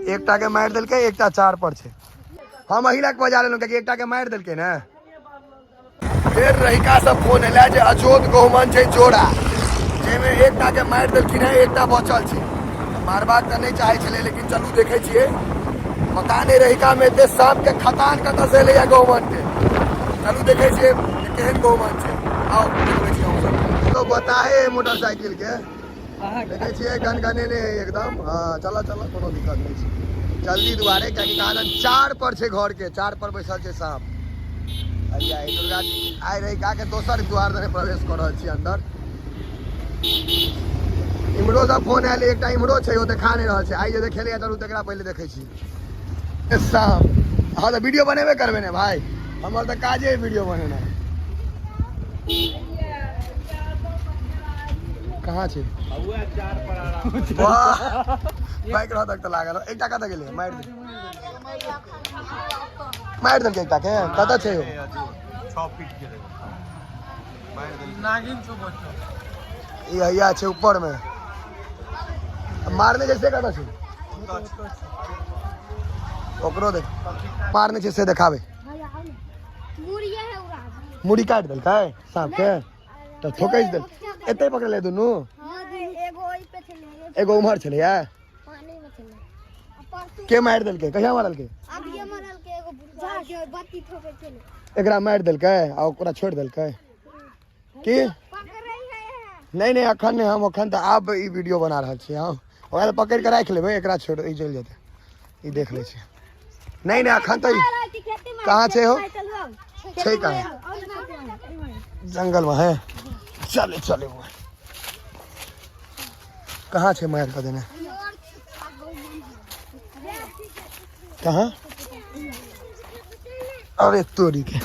एकटा के मारि देलकै, एकटा चार पर छै। हम एहि लए कऽ बजा लेलहुँ कियाकि एकटा के मारि देलकै ने। फेर रहिका से फोन एला जे अजोध गहुमन छै जोड़ा, जाहिमे एकटा के मारि देलखिन है, एकटा बचल छै। मारबाक तऽ नहि चाहै छलै, लेकिन चलू देखै छियै। पता नहि रहिका में एते साँप के खतान कतऽ से एलैया गहुमन के। चलू देखै छियै केहन गहुमन छै। आउ देखबै छी हम सब। तो बताहे मोटरसाइकिल के देखै छियै गनगनेने है एकदम। हाँ चलो चलो, कोनो दिक्कत नहि छै। जल्दी दुआरे कियाकि कारण चार पर छै, घर के चार पर बैसल छै साँप। अइया ई दुर्गा जी आइ रहिका के दोसर द्वार दने प्रवेश कऽ रहल छी अंदर। इम्हरो से फोन आयल, एकटा इम्हरो छै, ओ देखा नहि रहल छै। आइ जे देखेलै चलू तकरा पहिले देखै छी साँप। हाँ तऽ वीडियो बनेबे करबै ने भाई, हमर तऽ काजे है वीडियो बनेनाइ। कहाँ छै? वाह, बाइक रह तक तऽ लागल। एकटा कतऽ गेलै? मारि दे, मारि देलकै एकटा के। कतऽ छै ओ? 6 फीट के रहै। नागिन छौ बच्चा। ई हैया छै ऊपर में मारने छै से। कतऽ छै? ओकरो देख, मारने छै से देखाबे। मुड़ी काटि देलकै साँप के तऽ ठोकैस देल। एते पकड़ले दुनू, एगो उम्हर छलैया के मारि देलकै? कहिया मारलकै? एकरा मारि देलकै आ ओकरा छोड़ि देलकै की? नहि नहि, अखन नहि, हम अखन तऽ आब ई वीडियो बना रहल छी। हम ओकरा तऽ पकड़ि कऽ राखि लेबै, एकरा छोड़, ई चलि जेतै। ई देख लै छी। नहि नहि, अखन तऽ कहाँ छै हो? छै कहाँ? जंगल में है। चले चले, वो कहाँ छै मारि कऽ देने? कहाँ? अरे तोरी के,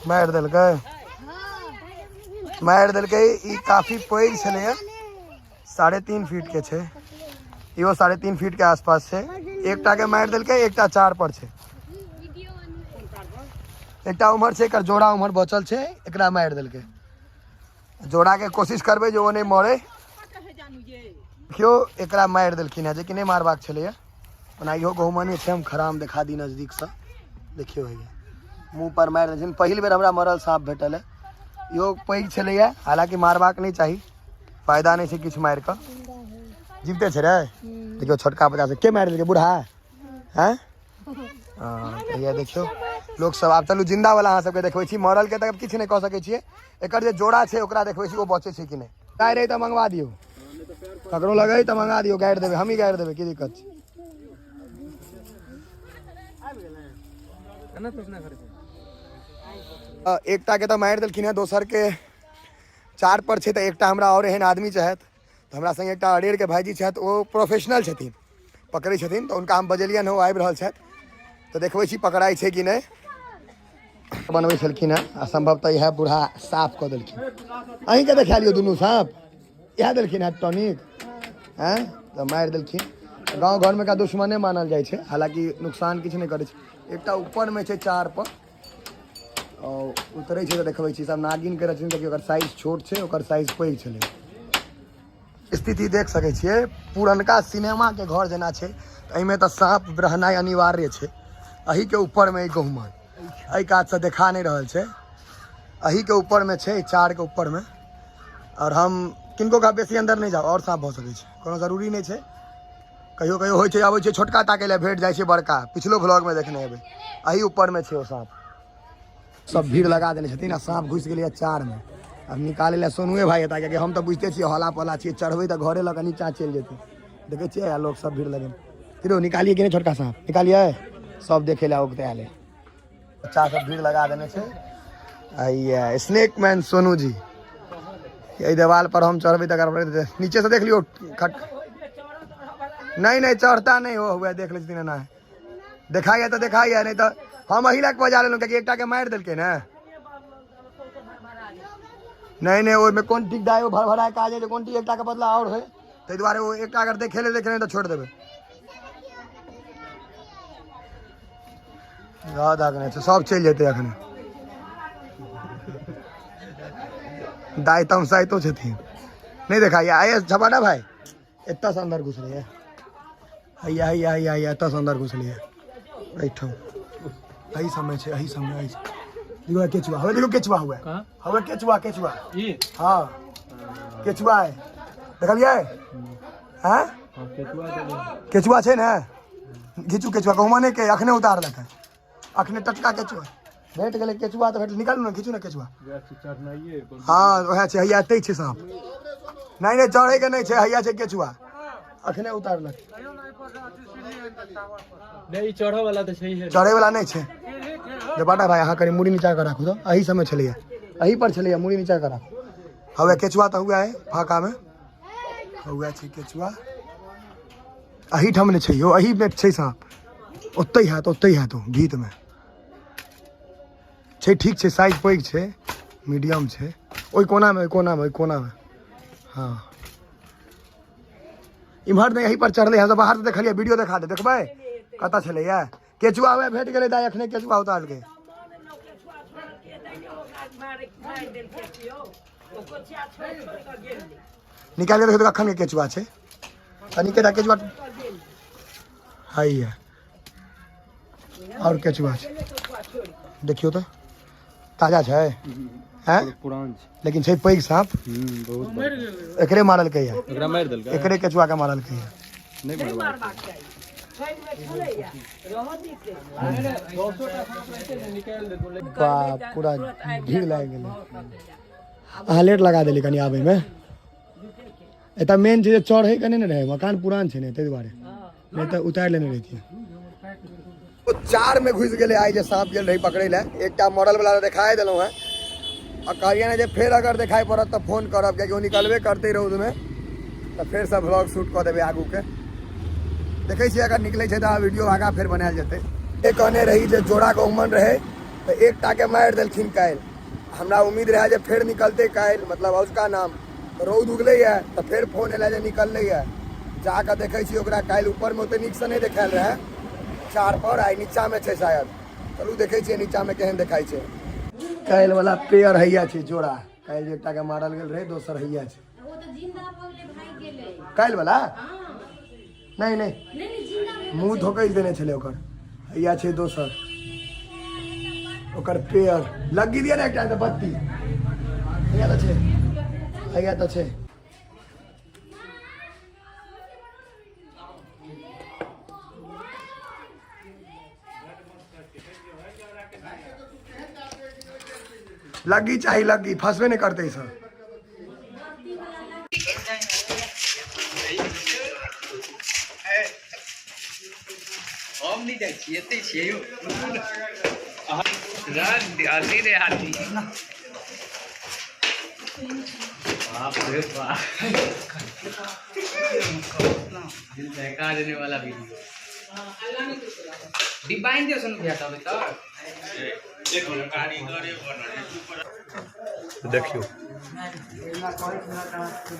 मारि देलकै, मारि देलकै। ई काफी पैघ छलैया, 3.5 फीट के छै। इहो 3.5 फीट के आसपास छै। एकटा के मारि देलकै, एकटा चार पर छै, एकटा उम्हर छै। एकर जोड़ा उम्हर बचल छै। एकरा मारि देलकै, जोड़ा के कोशिश करबै जे ओ नहि मरे। देखियौ, एकरा मारि देलखिन हेँ, जेकि नहि मारबाक छलैया। ओना इहो गहुमने छै। हम खराम देखा दी नजदीकसँ। देखियौ, हैया मुँह पर मारि देलखिन। पहिल बेर हमरा मरल साँप भेटल है। इहो पैघ छलैया, हालाँकि मारबाक नहि चाही, फायदा नहि छै किछु मारि कऽ। जीविते छै रे। देखियौ, छोटका बच्चा के मारि देलकै? बूढ़ा हैं। हँ, तऽ हैया देखियौ लोक सब। आब चलू, जिन्दा वाला अहाँ सबके देखबै छी। मरल के तऽ किछु नहि कऽ सकै छियै। एकर जे जोड़ा छै ओकरा देखबै छी, ओ बचै छै कि नहि। गाड़ि अइ तऽ मंगवा दियौ, ककरो लगै तऽ मंगा दियौ, गाड़ि देबै, हमही गाड़ि देबै, की दिक्कत छै? एकटा के तऽ मारि देलखिन हेँ, दोसर के चार पर छै। तऽ एकटा हमरा आओर एहन आदमी चाहत तऽ हमरा संगे एकटा अरेरके भाइजी छथि, ओ प्रोफेशनल छथिन, पकड़ै छथिन। तऽ हुनका हम बजेलियनि हँ, ओ आबि रहल छथि, तऽ देखबै छी पकड़ाइ छै कि नहि। बनबै छलखिन हेँ आ सम्भवतः इएह बूढ़ा साफ कऽ देलखिन। अहीँके देखा लियौ, दुनू साँप इएह देलखिन हेँ टॉनिक। आँय, तऽ मारि देलखिन। गाँव घरमे एकरा दुश्मने मानल जाइ छै, हालाँकि नुकसान किछु नहि करै छै। एकटा ऊपरमे छै चार पर, उतरै छै तऽ देखबै छी। सब नागिन के रहै छै, ओकर साइज छोट छै, ओकर साइज पैघ छलै। स्थिति देख सकै छियै, पुरनका सिनेमा के घर जेना छै। तऽ एहिमे तऽ साँप रहनाइ अनिवार्य छै। एहिके ऊपरमे ई गहुमन एहि कातसँ देखा नहि रहल छै, एहिके ऊपरमे छै, चारके ऊपरमे। आओर हम किनको का बेसी अन्दर नहि जाउ, आओर साँप भऽ सकै छै, कोनो जरूरी नहि छै। कहियो कहियो होइ छै, अबै छै छोटका ताकै लए, भेट जाइ छै बड़का। पिछलो व्लॉगमे देखने हेबै, एहि ऊपरमे छै ओ साँप। सब भीड़ लगा देने छथिन आ साँप घुसि गेलैए चारमे। आब निकालै लए सोनुए भाई एता, कियाकि हम तऽ बुझिते छियै, हौला पौला छियै, चढ़बै तऽ घरे लऽ कऽ नीचाँ चलि जेतै। देखै छियै, आ लोक सब भीड़ लगेने। फिरो निकालिए कि नहि? छोटका साँप निकालिए। सब देखै लए ओकते आयल है। बच्चा सब भीड़ लगा देने छै। आ स्नेक मैन सोनू जी, एहि देवाल पर हम चढ़बै तकर बाद नीचे से देख लियौ। खट नहीं नहीं, चढ़ता नहीं हो हुआ, देख लै छथिन एना। देखाइए तऽ देखाइए, नहीं तऽ हम एहि लए कऽ बजा लेलहुँ, कियाकि एकटा के मारि देलकै ने। नहीं नहीं, ओहिमे कोन ठीक दाय, भरभराय काज है जे कोन ठीक एकटा के बदला आओर है, ताहि दुआरे ओ एकटा अगर देखे ले देखे तऽ छोड़ि देबै। रह दाग नहि छै, सब चलि जेतै अखने। दाइ तमसाइतो छथिन, नहि देखाइए। आइए झपाटा भाई, एतऽसँ अन्दर घुसलैए। हैया हैया हैया हैया, एतऽसँ अन्दर घुसलैए। एहिठाम एहि समय छै, एहि समय एहि देखो केचुआ हवे, देखो केचुआ हुए हवे, केचुआ केचुआ, हाँ केचुआ है, देखलियै? हैं केचुआ छै ने, घिचू केचुआ गहुमा नहि के अखने उतारलक है, अखने टटका केचुआ भेट गेलै। केचुआ तऽ भेट, निकालू ने, घिचू ने केचुआ। हाँ वएह छै, हैया एतै छै साँप। नहि नहि, चढ़ैके नहि छै, हैया छै केचुआ, अखने उतारलक। नहि, चढ़ऽ वाला तऽ छैहे, चढ़ै वाला नहि छै। जे बाटा भाई, अहाँ कनि मुड़ी नीचा कऽ राखू तऽ, एही समय छलैया, एही पर छलैया, मुड़ी नीचा कऽ राखू। हवे केचुआ तऽ हुआ है फाँकामे, हुआ छै केचुआ, एही ठाम नहि छै यौ, एहीमे छै साँप, ओतहि हैत, ओतहि हैत, ओ भीतमे छै। ठीक छै, साइज पैघ छै, मीडियम छै। ओहि कोनामे, ओहि कोनामे, ओहि कोनामे। हाँ इम्हर नहि, एही पर चढ़लै। हमसब बाहर से देखलियै, वीडियो देखा दे, देखबै कतऽ छलैया केचुआ। वएह भेट गेलै दाइ, अखने केचुआ उतारलकै। निकालि के देखियौ तऽ कखन के केचुआ छै, कनिके टा केचुआ हैया, आओर केचुआ छै। देखियौ तऽ ताजा छै हैं, पुरान छै, लेकिन छै पैघ साँप। बहुत बड़का। एकरे मारलकै है, एकरा मारि देलकै, एकरे केचुआ के मारलकै है। नहि मारबाक। बाप, पूरा भीड़ लागि गेलै। अहाँ लेट लगा देली कनि आबैमे। एतऽ मेन छै जे चढ़ैके नहि ने रहै, मकान पुरान छै ने, ताहि दुआरे, नहि तऽ उतारि लेने रहितियै। ओ चार में घुसि गेलै आइ जे साँप गेल रही पकड़ै लए। एकटा मरल वाला देखाए देलहुँ हेँ, आ कहलियै ने जे फेर अगर देखाइ पड़त तऽ फोन करब, कियाकि ओ निकलबे करतै रौदमे, तऽ फेरसँ व्लॉग शूट कऽ देबै आगूके। देखै छियै, अगर निकलै छै तऽ वीडियो आगाँ फेर बनायल जेतै। ए कहने रही जे जोड़ा गहुमन रहै तऽ एकटाके मारि देलखिन काल्हि। हमरा उम्मीद रहै जे फेर निकलतै काल्हि, मतलब अजुका नाम तऽ रौद उगलैए तऽ फेर फोन एलै जे निकललैए। जाकऽ देखै छी ओकरा। काल्हि ऊपरमे ओते नीकसँ नहि देखायल रहै चार पर, आइ नीचामे छै शायद। चलू देखै छियै नीचामे केहन देखाइ छै। काल्हि वाला पेयर हैया छै जोड़ा, काल्हि जे एकटाके मारल गेल रहै, दोसर हैया छै। ओ तऽ जिंदा भऽ गेलै, भागि गेलै। काल्हि वाला? हँ। नहि नहि, नहि नहि, जिंदा भेल। मुँह धोकैस देने छलै ओकर। हैया छै दोसर ओकर पेयर। लग्गी दिअ ने एकटा तऽ बत्ती। हैया तऽ छै, हैया तऽ छै। लग्गी चाही, लग्गी, फंसबे नहि करतै ई सब। हम नहि जाइ छियै, एतै छियै यौ। हाथी रे हाथी, बाप रे बाप, दिल दहका देने वाला वीडियो। डिब्बा आनि दियौ सोनू भैया तब तऽ। देखियौ,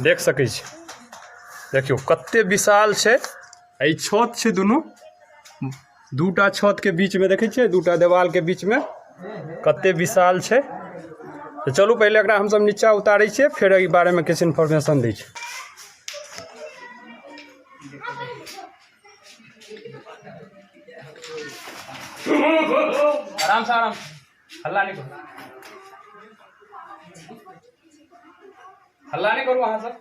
देख सकै छी, देखियौ कते विशाल छै। आ ई छत छै, दुनू दूटा छत के बीच में देखै छियै, दूटा देवाल के बीच में कते विशाल छै। तऽ चलू, पहिले एकरा हमसब नीचा उतारै छियै, फेर एहि बारे में किछु इन्फॉर्मेशन दै छी। आराम से, आराम से, हल्ला नहीं करू, हल्ला नहीं करू अहाँ सब।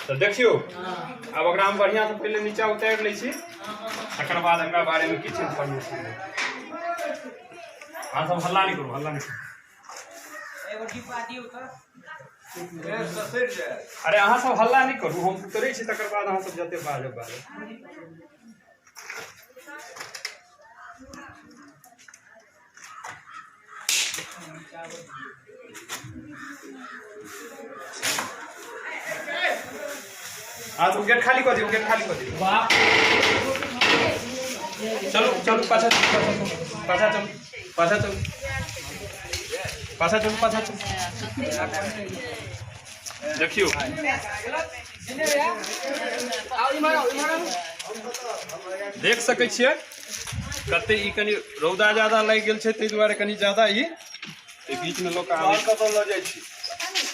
तऽ देखियौ, आब ओकरा हम बढ़िआँ से पहिले नीचा उतारि लै छी, तकर बाद एकरा बारेमे किछु इन्फॉर्मेशन देब। अहाँ सब हल्ला नहीं करू, हल्ला नहीं करू। अरे अहाँ सब हल्ला नहीं करू, हम उतरै छी, तकर बाद अहाँ सब जते बाजब बाजब। अहाँ सब गेट खाली कऽ दियौ, गेट खाली कऽ दियौ। चलू चलू, पाछा चलू, पाछा चलू, पाछा चलू, पाछा चलू, पाछा चलू। देखियौ, देख सकै छियै। कते ई कनि रौदा ज्यादा लागि गेल छै, ताहि दुआरे कनि ज्यादा ई एहि बीचमे लोक आबै। कतऽ लऽ जाइ छी?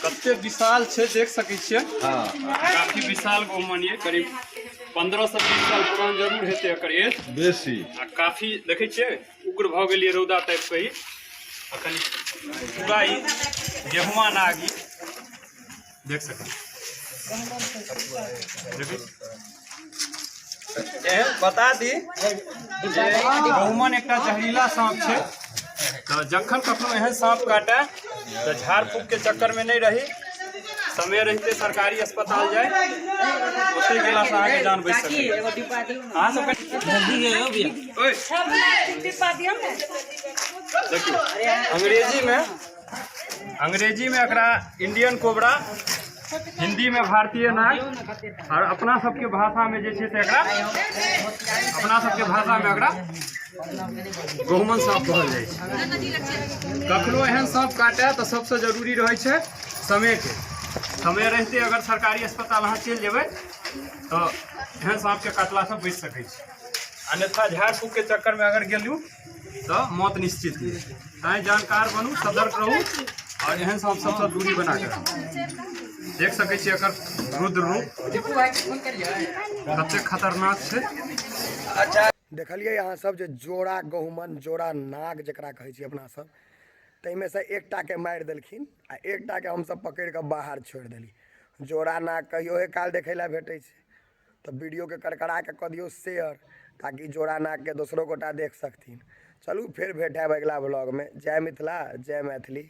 कते विशाल छै, देख सकै छियै। हँ। काफी विशाल गहुमन ये, करीब 15 से 20 साल पुरान जरूर हेतै एकर एज। बेसी। आ काफी देखै छियै उग्र भऽ गेलियै रौदा टाइप के ई। आ कनि पूरा ई गेहुआ नाग ई देख सकै छी। देखै छी? एहन बता दी जे गहुमन एकटा जहरीला साँप छै, तऽ जखन कखनो एहन साँप काटए तऽ झाड़ फूक के चक्कर में नहि रही, समय रहिते सरकारी अस्पताल जाय। ओतहि गेलासँ अहाँके जान बचि सकैए। अहाँ सबके ओइ, देखियौ, अंग्रेजी में एकरा इंडियन कोबरा, हिंदी में भारतीय नाग और अपना सबके भाषा में जे छै से एकरा, अपना सबके भाषा में एकरा गहुमन साँप कहल जाइ छै। कखनो एहन साँप काटए तऽ सबसँ जरूरी रहै छै समयके। समय रहिते अगर सरकारी अस्पताल अहाँ चलि जेबै तऽ एहन साँपके काटलासँ बचि सकै छी। अन्यथा झाड़ फूकके चक्करमे अगर गेलहुँ तऽ मौत निश्चित है। तैँ जानकार बनू, सतर्क रहू और एहन साँप सबसँ दूरी बना कऽ राखू। देख सकै छी एकर रुद्र रूप कतेक खतरनाक छै। देखलियै अहाँ सब जे जोड़ा गहुमन, जोड़ा नाग जकरा कहै छी अपना सब, ताहिमे से एकटाके मारि देलखिन आ एकटाके हमसब पकड़ि कऽ बाहर छोड़ि देली। जोड़ा नाग कहियोए काल देखै लए भेटै छै, तऽ वीडियोके करकरा कऽ कऽ दियौ शेयर ताकि जोड़ा नागके दोसरो गोटा देख सकथिन। चलू, फेर भेट हैब अगिला व्लॉगमे। जय मिथिला, जय मैथिली।